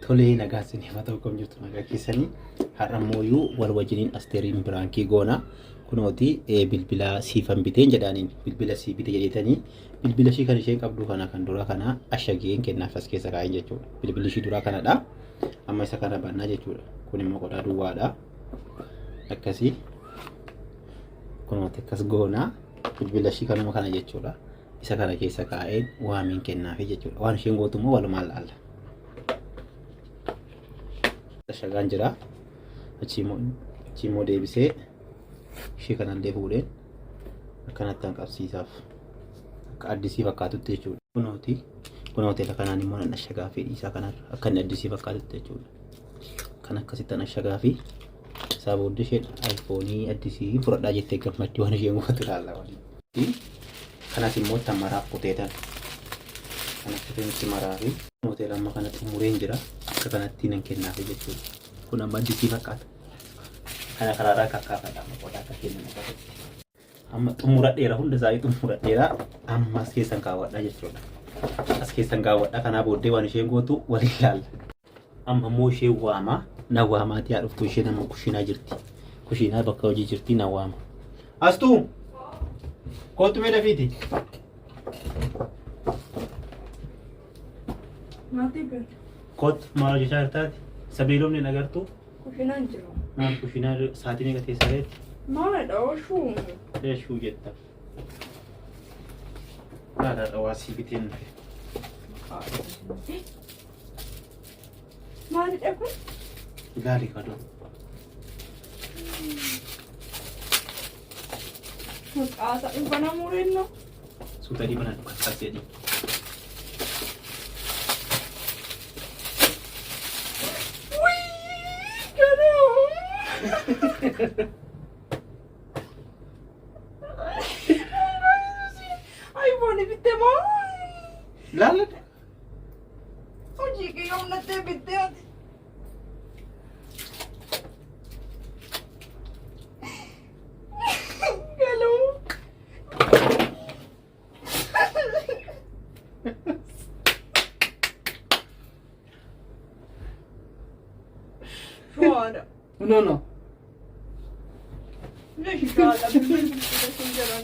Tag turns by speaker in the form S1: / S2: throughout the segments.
S1: Tolee, nagaa isiniif haa ta'u. Akkam jirtu, nagaa keessanii? Har'a immoo wal wajjiniin Asteeriin prankii goona. Kunooti, bilbila siifan biteen jedhaaniin, bilbila sii bite jedhetanii, bilbila ishii kan isheen qabdu kana kan duraa kana ashageen kennaaf as keessa kaa'een jechuudha. Bilbilli ishii duraa kanadha. Amma isa kana bannaa jechuudha. Kun immoo qodaa duwwaadha. Akkasii kunooti, akkas goona. Bilbila ishii kanuma kana jechuudha. Isa kana keessa kaa'een waamiin kennaafi jechuudha. Waan isheen gootu immoo walumaan laalla. Shagaan jira. Achii immoo deebisee ishee kanallee fuudheen akkanatti han qabsiisaaf, akka addisii fakkaatutti jechuudha. Kunooti, kunooti, irra kanaan immoo nan ashagaa fi dhiisaa kanarra akka inni addisii fakkaatutti jechuudha. Kan akkasitti nan ashagaa fi isaa booddee isheen iPhone addisii fudhadhaa jettee gammaddii, waan isheen gootu ilaalla waliin. Kanas immoo itti maraaf kuteetan. Kan akkasitti itti maraa fi hoteela amma kana xumureen jira. Akka kanatti nan kennaafi jechuudha. Kun amma addisii fakkaata. Kana karaarraa kakkaafadha, amma qodaa akka kennan akkasitti. Amma xumuradheera, hunda isaanii xumuradheera. Amma as keessan kaawwadha jechuudha. As keessan kaawwadha, kanaa booddee waan isheen gootu waliin ilaalla. Amma immoo ishee waama. Na waamaatii haa dhuftu, isheen amma kushiinaa jirti. Kushiinaa bakka hojii jirti, na waama. Astuu! Kootu mee dafiiti.
S2: Maatii bira.
S1: Kootu, maal hojjechaa jirtaati? Sabiilomni hin agartuu?
S2: Kushiinaan jiru.
S1: Maal kushiinaa sa'aatii meeqa teessaa reetti?
S2: Maalidha oshuu?
S1: Eeshuu jetta. Laala, waa sii biteen dhufe.
S2: Maalidha kun?
S1: Ilaali kadoo.
S2: Maqaa isaa hin banamuu reennoo?
S1: Suuta dhibana dhuka jedhi.
S2: Wii garuu. iPhone bitte moo?
S1: Laala.
S2: Hojii kee yoom nattee bittee ati? Galuu. Shoora.
S1: No, no.
S2: Meeshaa bilbilli sun jedhan.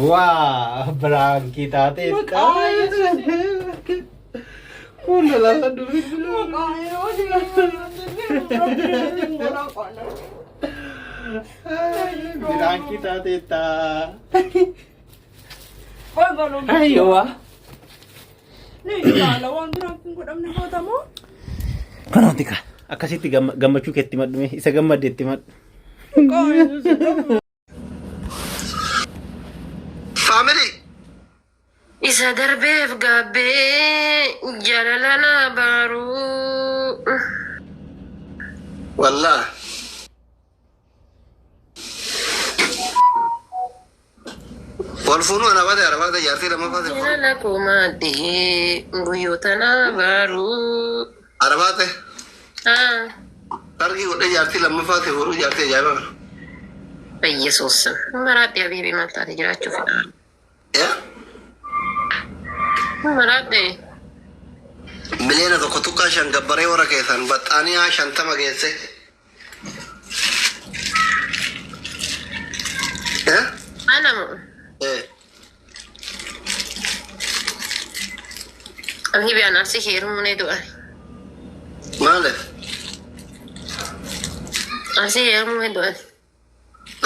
S1: Waa, prankii taatee.
S2: Maqaa Yesuus.
S1: Kun laala bilbila.
S2: Maqaa yeroo deemu.
S1: Prankii taateetta.
S2: Qoy galuu.
S1: Ayyoo.
S2: Ni ilaala, waan biraan godhamne gootamoo?
S1: Kanaati ka akkasitti gammachuu keetti madhume, isa gammadde itti madhu.
S2: Maqaa Yesuus.
S3: Family.
S4: Isa darbeef gaabbee jaalala na baaruu.
S3: Wallah. Wal fuunuu ana baate arabaate jaartii lammaffaa ta'e fuudhu.
S4: Jaalala kumaadhee guyyoota na baaruu.
S3: Arabaate.
S4: Ah,
S3: Targii godhee jaartii lammaffaa ta'e fuudhuu, jaartii ajaa'ibaa kana.
S4: Yesuus. Maraadhe habiibi, maal taate jiraachuu fedha.
S3: Yaa.
S4: Maraadhe.
S3: 1.5 miliyoona gabbaree warra keessan baxxaaniyaa 50 geesse. Yaa?
S4: Anamu.
S3: Eh.
S4: Habiibi, an arsii heerumuu ni du'a.
S3: Maaliif?
S4: Arsii heerumuu ni du'a.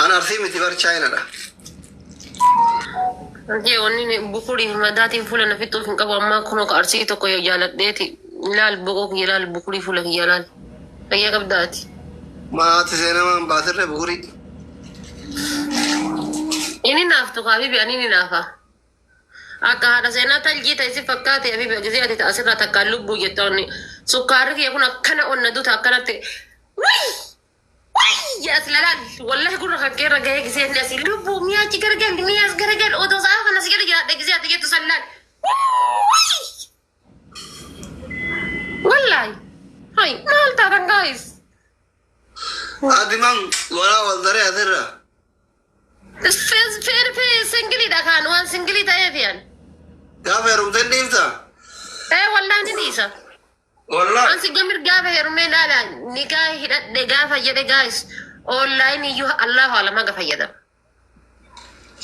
S3: An arsii miti bar, Chaayinaadha.
S4: Arsii wanni bukuriif madaatiin fuula na fixuuf hin qabu. Ammaa kunoo ka arsii tokko yoo jaaladheeti, laal boqoo kiyya, laal bukurii fuula kiyya, laal. Fayyaa qabdaati.
S3: Maati seenamaan baasirree bukurii.
S4: Inni naaftu ka habiibi, ani ni naafa. Akka haadha seenaa taljii ta'e si fakkaate habiibi, gisee ati asirraa takkaan lubbuu jetta, onni sukkaarri kiyya kun akkana onna duta akkanatti. Wii! Wii! As lalaal, wallahi gurra kan keerra gahee, gisee inni asii lubbuu mi'a achi garagal, mi'a as garagal, otoo sa'a kana si jala jiraadhe gisee ati jettu san laal. Wii! Wallahi. Hai, maal taatan guys?
S3: Ati man walaa wal daree asirra.
S4: Feerfee singiliidha, kaan waan singilii ta'eef yan.
S3: Gaafa heerumtee Heerumteen dhiifta?
S4: Ee wallaahi ni dhiisa.
S3: Wallaahi.
S4: Ansi gamir gaafa heerumee ilaala nikaa hidhadhe gaafa jedhe gaayis online iyyuu Allahu alam haga fayyadama.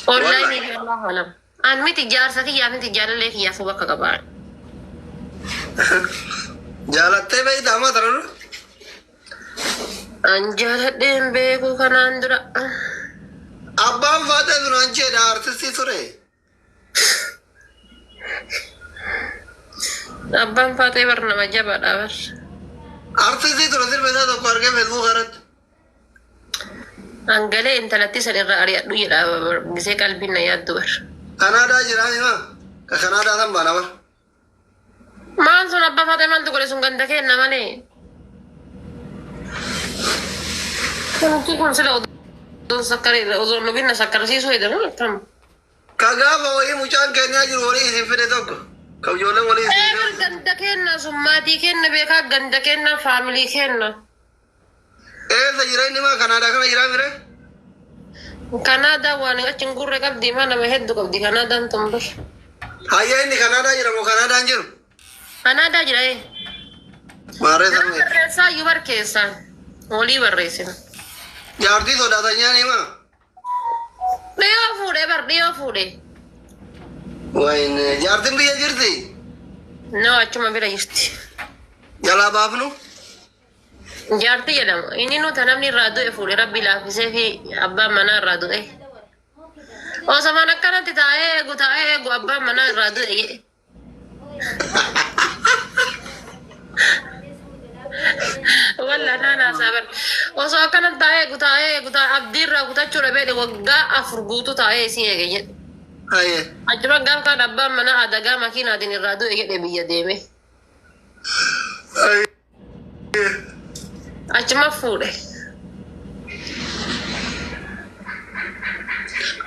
S4: Online
S3: Wallaahi.
S4: iyyuu Allahu alam. An miti jaarsa kiyyaa miti jaalallee kiyyaafuu bakka qabaa.
S3: Jaalattee beektaa amma tana dura?
S4: An jaaladheen beeku kanaan dura.
S3: Abbaan faatee sun ancheedha artistii ture.
S4: Abbaan faatee bar nama jabaadha bar.
S3: Artistii ture sirba isaa tokko argee feesbuuk irratti.
S4: An galee intalatti san irraa ari'adhu jedha gisee qalbiin na yaaddu bar.
S3: Kanaadaa jiraa himaa? Ka Kanaadaa san baana bar.
S4: Maal sun abbaa faatee maaltu godhe sun ganda kenna malee. Kunti kun sila osoo sakkaree osoo nu sakkarsiisuu jedhamu akkam.
S3: Ka gaafa wayii mucaan keenyaa jiru walii isin fide tokko. Ka ijoolleen walii isin
S4: Ee
S3: fide.
S4: bar ganda kenna sun maatii kenna beekaa ganda kenna faamilii kenna.
S3: Eessa jira inni maa Kanaadaa kana jiraa mire?
S4: Kanaadaa waan achi hin gurre qabdi maa nama hedduu qabdi Kanaadaan tun bar.
S3: Hayya inni Kanaadaa jira moo Kanaadaan jiru?
S4: Kanaadaa jira ee.
S3: Maarree
S4: Nama
S3: sanuu.
S4: barreessaa iyyuu bar keessaan walii barreessina.
S3: Jaartii sodaatan nyaani himaa?
S4: Dhiyoo fuudhee bar dhiyoo fuudhee.
S3: Wayne jaartiin biyya jirti?
S4: No achuma bira jirti.
S3: Jalaa baafnu?
S4: Jaartii jedhama. Inni nuta namni irraa du'e fuudhe rabbi laaffisee fi abbaan manaa irraa du'e. Osomaan akkanatti taa'ee eegu taa'ee eegu abbaan manaa irraa du'e jedhe. Walla naan haasaa bar. Osoo akkanatti taa'ee eegu taa'ee eegu taa'ee abdii irraa kutachuu dhabee waggaa 4 guutuu taa'ee isii eege jedhe.
S3: Hayyee.
S4: Achuma gaaf kaan abbaan manaa adagaa makiinaatiin irraa du'e jedhe biyya deeme. Achuma fuudhe.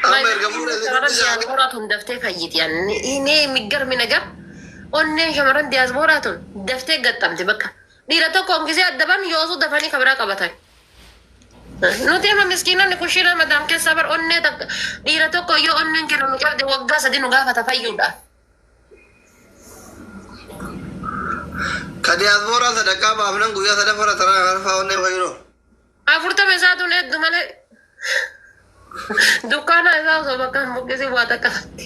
S3: Amma erga fuudhee
S4: Shamarran diyaasbooraa tun daftee fayyiti. Inni miggarmi nagar onneen shamarran diyaasbooraa tun daftee gaxxamte bakka. Dhiira tokko gisee addaban yoosuu dafanii kabiraa qabatan. Nuti amma miskiinonni kushiina madaam keessaa bar onnee takka dhiira tokko yoo onneen kennu nu qabde waggaa 3 nu gaafata fayyuudhaaf.
S3: Ka diyaasbooraa sadaqaa baafnan guyyaa sadaffara taraa karfaa onnee fayyadoo.
S4: 40 isaa tun hedduu malee dukkaana isaa osoo bakka hin buqqisiin waa takka fatti.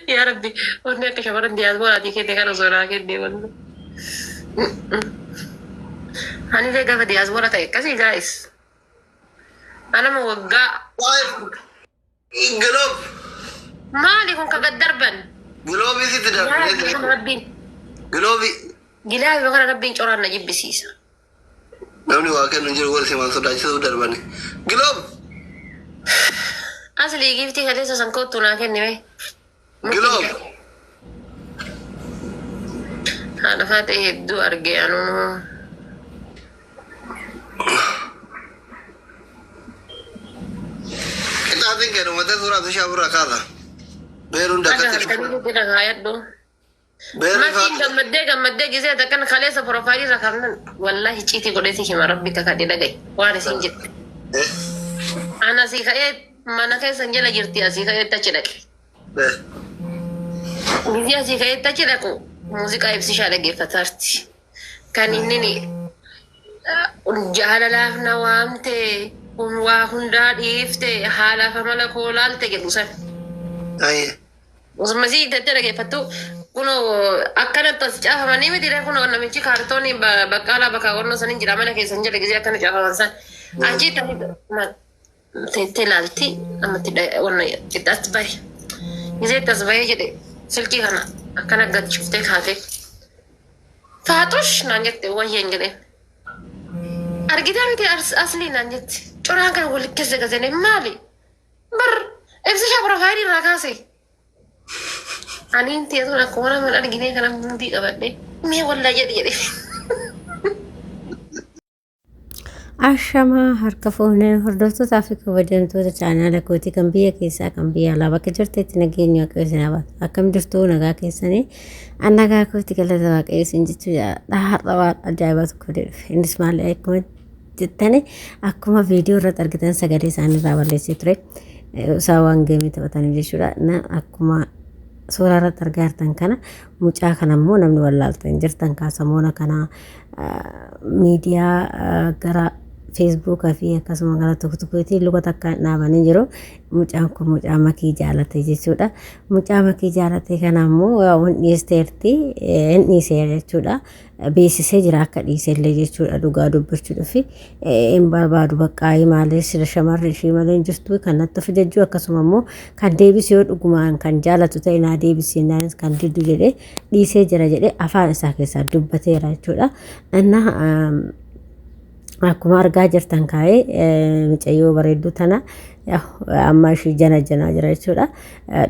S4: Yaa Rabbi, onnee akka shamarran diyaasbooraatii kenne kan osoo naa kenne wallu. Anillee gaafa diyaasboora ta'e akkasii gaa'is. Anama waggaa
S3: Giloob.
S4: maali kun ka gad darban?
S3: Giloobii sitti
S4: Yaa Rabbi
S3: darbe.
S4: kana Rabbiin
S3: Giloobii.
S4: gilaabii kana Rabbiin coraan na jibbisiisa.
S3: Namni waa kennu hin jiru warri simaan sodaachisuu darbani. Giloob.
S4: Aslii giiftii kaleessa san kottu naa kennime.
S3: Giloob.
S4: Haadha faatee hedduu arge anuu.
S3: Qixaatiin kennu matee suuraa fi shaafurraa kaasa. Beeruun
S4: Akka
S3: dakkatti.
S4: halkanii jira kaayadhu.
S3: Beerri
S4: Makiin
S3: faatu.
S4: gammaddee gammaddee gisee takkan kaleessa profaayilii irra kaafnan wallaahi ciitii godheeti hima rabbi kakadhe dhagaye waan isin jette. Ana asii ka'ee mana keessan jala jirti asii ka'ee achi dhaqe. Gisee asii ka'ee achi dhaqu muuziqaa ibsishaa dhaggeeffataarti. Kan inni jaalalaaf na waamte waa hundaa dhiifte haalaaf amala koo laalte jedhu san. Osuma sii tettee dhaggeeffattu kunoo akkanatti as caafamanii miti kunoo namichi kaartoonii baqqaalaa bakka qonnoo saniin jira mana keessan jala gisee akkana caafaman san. Achi tettee laalti ammatti wanna qixxaatti bahe. Gisee as bahee jedhe silkii kana akkana gad cuftee kaatee. Faaxush naan jette wayyeen jedheen. Argitaa miti aslii naan jette. Coraan kana wal keessa gasanii maali? Bar ibsishaa profaayilii irraa kaase. Ani teessoon akkuma nama hin argine kana mudii qabadhe. Mee wallaa jedhi jedhe.
S5: Ashamaa harka fuunee hordoftootaa fi kabajamtoota chaanaala kootii kan biyya keessaa kan biyya alaa bakka jirtetti nageenya waaqayyo isin haa baatu. Akkam jirtu nagaa keessanii? An nagaa kootii galata waaqayyo isin jechuu jaalladha. Har'a waan ajaa'ibaa tokko fidee dhufe. Innis maali akkuma jettani akkuma viidiyoo irratti argitan sagalee isaanii irraa balleessee ture. Isaan waan geemii taphataniif jechuudha. Na akkuma suuraa irratti argaa jirtan kana mucaa kana immoo namni wallaaltan jirtan kaasamoona kana miidiyaa gara feesbuukaa fi akkasuma gara tuktukiitiin luka takkaan dhaabanii jiru. Mucaan kun mucaa makii jaalate jechuudha. Mucaa makii jaalate kana immoo hin dhiisteerti hin dhiiseera jechuudha. Beeksisee jira akka dhiisellee jechuudha dhugaa dubbachuudhaaf hin barbaadu baqqaayii maalee sira shamarri ishii malee hin jirtu kan natti of jajjuu akkasuma immoo kan deebisu yoo dhugumaan kan jaalatu ta'e naa deebisi jennaanis kan diddu jedhee dhiisee jira jedhee afaan isaa keessaa dubbateera jechuudha. Innaa akkuma argaa jirtan kaa'ee mucayyoo bareedduu tana amma ishii jana janaa jira jechuudha.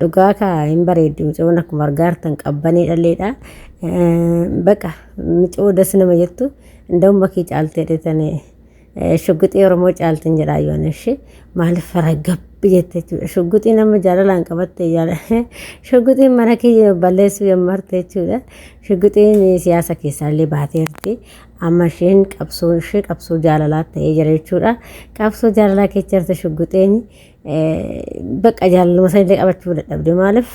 S5: Dhugaa kaa hin bareeddi mucayyoon akkuma argaa jirtan qabbanee dhalleedha. Baqa mucayyoo das nama jettu nda'um bakii caaltee dheetanii shugguxii Oromoo caaltin jedhaa yoon ishee maaliif fara gabbi jette jechuudha. Shugguxii nama jaalalaan qabatte jaala shugguxiin mana kiyya balleessuu yammarte jechuudha. Shugguxiin siyaasa keessaallee baateerti. Amma isheen qabsoo ishee qabsoo jaalalaa ta'ee jira jechuudha. Qabsoo jaalalaa keessa jirti shugguxeen bakka jaalaluma sanillee qabachuu dadhabde maaliif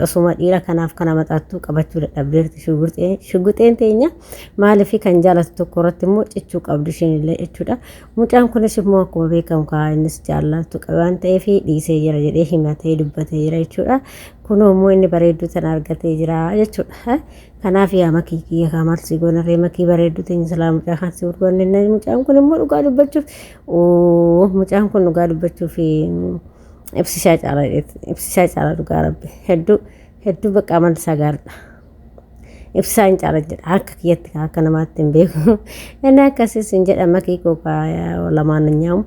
S5: osuma dhiira kanaaf kana maxaattuu qabachuu dadhabdeerti shugguxeen teenya maaliif kan jaalatu tokko irratti immoo cichuu qabdi isheen illee jechuudha. Mucaan kunis immoo akkuma beekamu kaa innis jaallattu qabe waan ta'eef dhiisee jira jedhee himatee dubbatee jira jechuudha. Kunoo immoo inni bareedduu tana argatee jira jechuudha. Kanaaf yaa makii kiyya kaa maal si goonarree makii bareedduu teenya silaa mucaa kan si gurguranne mucaan kun immoo dhugaa dubbachuuf mucaan kun dhugaa dubbachuuf ibsishaa caala ibsishaa caala dhugaa rabbi hedduu hedduu bakka amalli isaa gaariidha. Ibsaa hin caala jedha akka kiyyatti akka namaatti hin beeku. Inni akkasiis hin jedha makii koo lamaan hin nyaamu.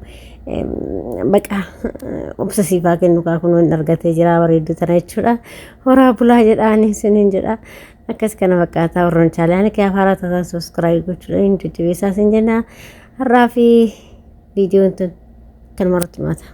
S5: Baqa obsa siifaa kennu kaa kun hin argatee jira bareedduu tana jechuudha. Horaa bulaa jedhaani isiniin jedha. Akkas kana fakkaataa warroon chaalaanii kee afaaraa taatan subscribe gochuudhaan jajjabeessaa isin jenna. Har'aa fi viidiyoon tun kanuma irratti dhumata.